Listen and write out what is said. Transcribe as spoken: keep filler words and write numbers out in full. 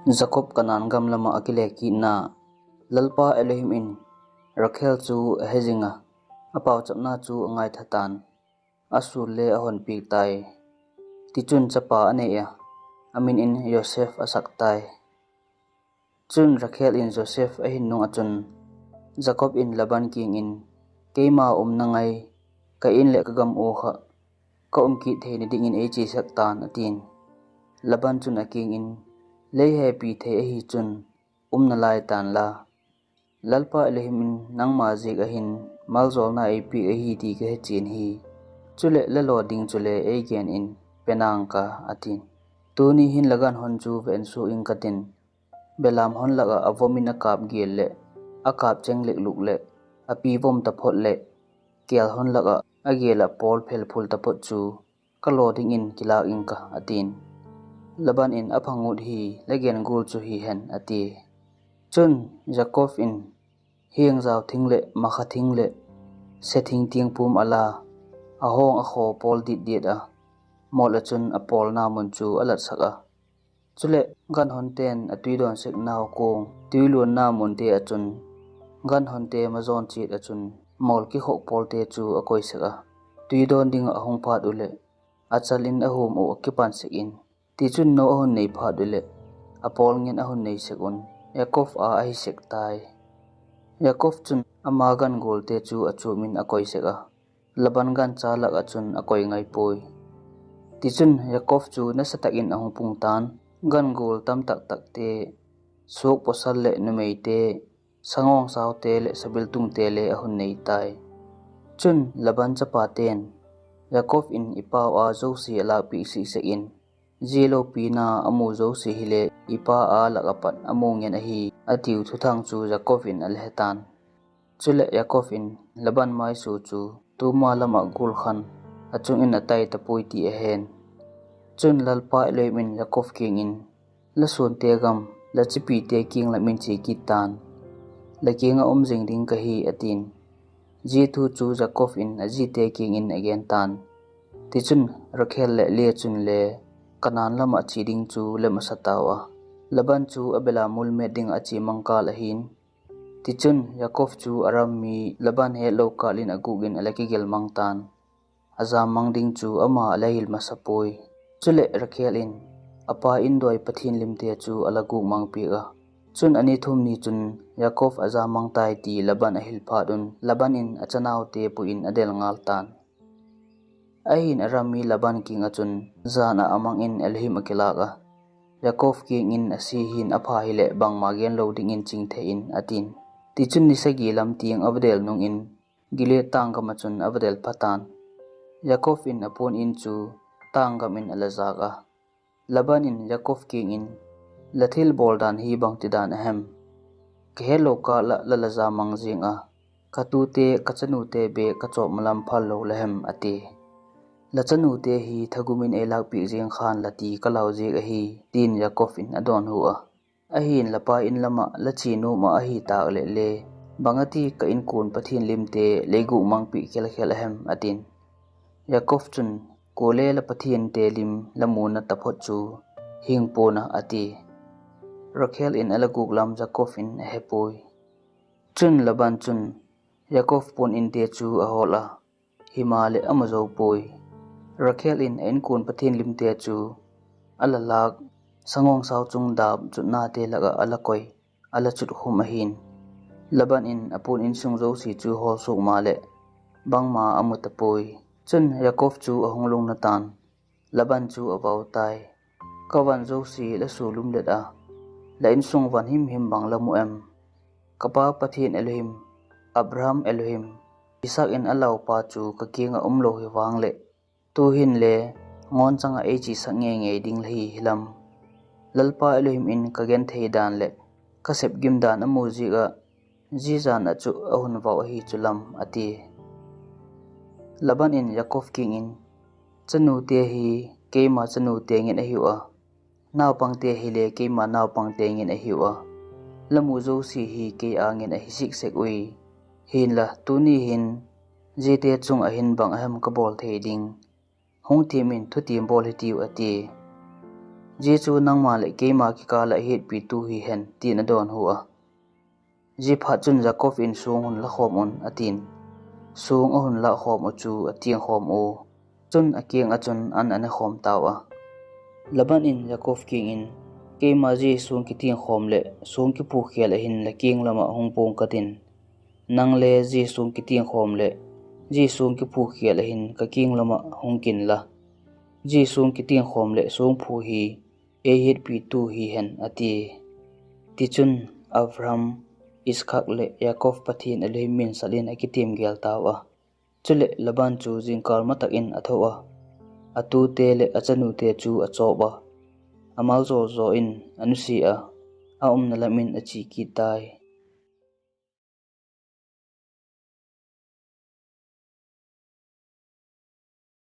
Jacob Canaan gam lama akile kitna. Lalpa Elohim in Rakhel chu ahejinga, apaochapna chu angaitha tan, asul le ahonpeh tai. Tichun chapa anei a, amin in Joseph asak tai. Chun Rakhel in Joseph ahin nung achun, Jacob in Laban kiang in, Keima umna ngai, ka in le ka gam u kha, ka um kit theina dingin eichesak tan, atin. Laban chun akiang in, Lei hepi thei ahi chun, umna lai tan la. Lalpa Elohim in nangma jik ahin, maljolna eipeh ahi ti kahe chen hi. Chule lalo ding chule eigen in, penang ka, atin. Tuni hin lagan hon chu ven su ing katin. Belam hon laka avomin akap gel le, akap cheng lekluk le, api vom taphot le, kel hon laka agel a pol phelphul taphot chu, kalo dingin kilak ing ka, atin. Laban in aphangut hi, lagen gul chu hihen, ati. Chun, Jacob in, hieng jao thing le, makha thing le, se thing tiang pum ala, ahong akho pol dit dit a, mol achun apolna mun chu alatsak a. Chule, gan hon ten atui don sek nau kong, tui luanna mun te achun, gan hon te majon chet achun, mol kikhok pol te chu akoi sek a. Tui don ding ahung phat ule, achal in ahum u akipan sek in. Tichun no ahun nei phat ule, apol ngen ahun nei sek un, Jacob a ahi sek tai. Jacob chun ama gan gol te chu achum in akoi sek a. Laban gancha lak achun akoi ngai poi. Tichun Jacob chu nasa takin ahung pung tan, gan gol tam tak tak te, suak pasal le numei te, sangong sao te le sabil tung te le ahun nei tai. Chun Laban chapa ten, Jacob in ipau a jouse alakpeh sih sek in, jia lopi na amu jouse hile ipa a lak apat amu ngen ahi, atiu thuthang chu Jacob in alhe tan. Chule Jacob in Laban maisu chu tuma lama gul khan, achung in atai tapoi ti ahen. Chun Lalpa Elohim in Jacob kiang in, Lasun te gam, lachipi te kiang lam in che kit tan. Lakiang a um jing ding kahi, atin. Jia thu chu Jacob in aji te kiang in agen tan. Tichun Rakhel le Leah chun le Canaan lama che ding chu lem asa tau a. Laban chu abelam mul met ding ache mang kal ahin. Tichun Jacob chu Aram mi Laban hetlou kal in aguk in ala kigel mang tan. Ajam mang ding chu ama ala hil masa poi. Chule Rakhel in apa in doi Pathen lim te chu ala guk mang peh a. Chun ani thum ni chun Jacob ajam mang tai ti Laban ahil phat un, Laban in achanau te pui in adel ngal tan. Ahin Aram mi Laban kiang achun, jan a amang in Elohim akilak a. Jacob kiang in ase hin apha hile bangma gen lou dingin ching thei in, atin. Tichun ni sagi lam tiang avadel nung in, Gilead tang gam achun avadel pha tan. Jacob in apon in chu tang gam in ala jak a. Laban in Jacob kiang in, Lathil bol dan hi bangti dan ahem? Kahetlou kal a lala ja mang jing a, katute, kachanute beh kachop malam phal lou lahem, ati. Lachanu te hi thagum in eilakpeh jing khan lati kalau jik ahi, tin Jacob in adonbut a. Ahin lapa in lama lache nom a ahi tah le le, bang ati ka inkon Pathen lim te leiguk mangpeh khelkhel ahem, atin. Jacob chun, Kule la Pathen te lim lamu na taphot chu hing pon a, ati. Rakhel in ala guk lam Jacob in ahepoi. Chun Laban chun Jacob pon in te chu ahol a, himahleh amu jou poi. Rakhel in a inkon Pathen lim te chu ala lak, sangong sao chung dap chutna te laka ala koi, ala chut khum ahin. Laban in apon insung jouse chu hol suk mahleh, bangma amu tapoi. Chun Jacob chu ahung lungna tan. Laban chu avau tai. Ka van jouse la sulum let a, la insung van himhim bang la mu em? Ka pa Pathen Elohim, Abraham Elohim, Isaac in a laupa chu ka kiang a um lou hi vang le, tu hin le ngon chang a ei chesak ngei ngei ding la hi hilam. Lalpa Elohim in ka genthei dan le ka sep gim dan a mu jik a, Jijat a chu a hun vau ahi chu lam, a ti. Laban in Jacob kiang in, Chanu te hi keima chanu te ngen ahiu a, naupang te hi le keima naupang te ngen ahiu a, la mu jouse hi kei a ngen ahi sik sek ui. Hinla, tuni hin, jite chung a hin bang ahem ka bol thei ding. Hung thim in thutiem bol hitiu, a ti. Ajeh chu nangma le keima kikah a hetpitu hihen, tin adonbut a. Ajeh phat chun Jacob in song hung lakhom un, atin. Song ahung lakhom u chu atengkhom u. Chun akeng a chun an anakhom tauva. Laban in Jacob keng in, keima ajeh song kitengkhom le song kiphukhel ahin lakeng lama hung pong katin. Nang le ajeh song kitengkhom le ajeh song kiphukhel ahin kakeng lama hung kin la. Ajeh song kitengkhom le song phu hi eihetpitu hihen, ati. Tichun Abraham, Isaac le Jacob Pathen alhim min sal in akitem gel tauva. Chule Laban chu jingkah matah in athou a, atute le achanute chu achop a, amaljo jo in anusea, aumna lam in ache kit tai.